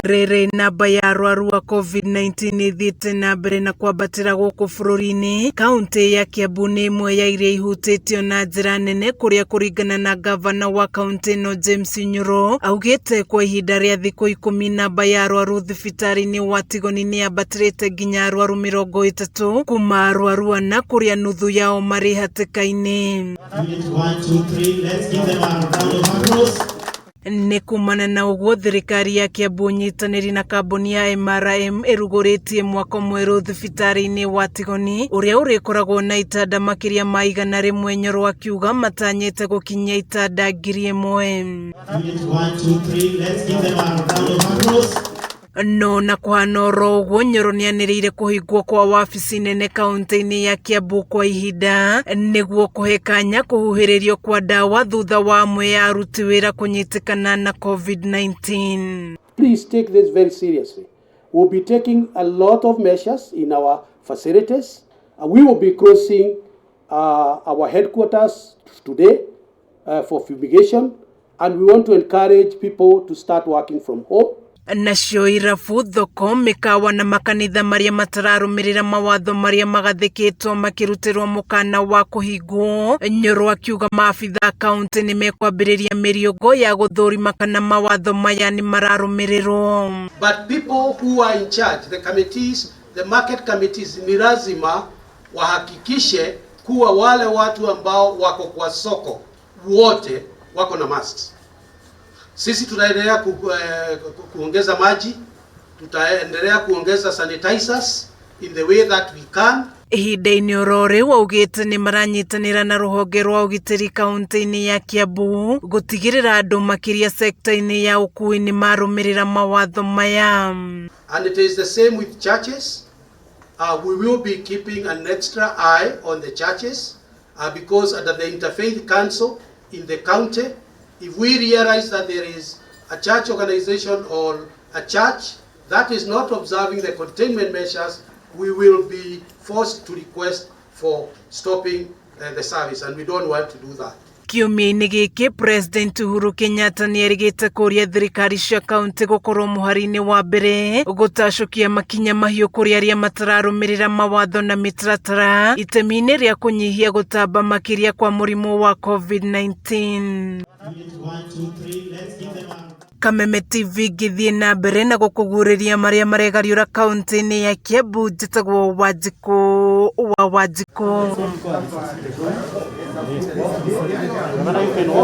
Rĩrĩ namba ya arwaru a COVID-19 ĩthiĩte na mbere na kwambatĩra gũkũ bũrũri-inĩ, kaũntĩ ya Kiambu nĩ ĩmwe ya iria ihutĩtio na njĩra nene kũrĩa kũringana na ngavana wa kaũntĩ ĩno James Nyoro augĩte kwa ihinda rĩa thikũ 10 namba ya arwaru thibitarĩ-inĩ wa Tigoni nĩ yambatĩrĩte nginya arwaru 30 kuma arwaru 4 kũrĩa nuthu yao marĩ hatĩka-inĩ. Unit 1, 2, 3. Let's give them a round of applause. Nĩ kumana na ũguo thirikari ya Kiambu nyitanĩri na kambuni ya MRM ĩrugũrĩtie mwako mwerũ thibitarĩ-inĩ wa Tigoni ũrĩa ũrĩkoragwo na itanda makĩria ma 100. Nyoro akiuga matanyĩte gũkinyia itanda 1000. Unit 1, 2, 3. Let's give them a round of applause. No na kũhana oro ũguo Nyoro nĩanĩrĩire kũhingwo kwa wabici nene kaũntĩ-inĩ ya Kiambu kwa ihinda nĩguo kũhe kanya kũhuhĩrĩrio kwa ndawa thutha wa amwe ya aruti wĩra kũnyitĩkana na COVID-19. Please take this very seriously. We'll be taking a lot of measures in our facilities. We will be closing our headquarters today for fumigation, and we want to encourage people to start working from home. Nacio irabu, thoko, mĩkawa na makanitha marĩa matararũmĩrĩra mawatho marĩa magathĩkĩtwo makĩrutĩrwo mũkana wa kũhingwo. Nyoro akiuga maabitha kaũntĩ nĩ mekwambĩrĩria mĩriũngũ ya gũthũrima kana mawatho maya nĩ mararũmĩrĩrwo. But people who are in charge, the committees, the market committees, ni lazima wahakikishe kuwa wale watu ambao wako kwa soko wote wako na masks. Sisi tutaendelea kuongeza maji, tutaendelea kuongeza sanitizers in the way that we can. Ihinda-inĩ oro rĩu augĩte nĩ maranyitanĩra na rũhonge rwa ũgitĩri kaũntĩ-inĩ ya Kiambu gũtigĩrĩra andũ makĩria sekta-inĩ ya ũkuui nĩ marũmĩrĩra mawatho maya. And it is the same with churches. We will be keeping an extra eye on the churches because under the Interfaith Council in the county, if we realize that there is a church organization or a church that is not observing the containment measures, we will be forced to request for stopping the service, and we don't want to do that. Kiumia-inĩ gĩkĩ President Uhuru Kenyatta nĩerĩgĩte kũria thirikari cia kaũntĩ gũkorwo mũhari-inĩ wa mbere gũtacũkia makinya mahiũ kũrĩ arĩa matararũmĩrĩra mawatho na mĩtaratara itemi-inĩ rĩa kũnyihia gũtamba makĩria kwa mũrimũ wa COVID-19. Unit 1, 2, 3. Let's give them a Kameme TV ngĩthiĩ na mbere na gũkũguũrĩria marĩa maregariũra kaũntĩ-inĩ ya Kiambu. Njĩtagwo Wanjikũ wa Wanjikũ.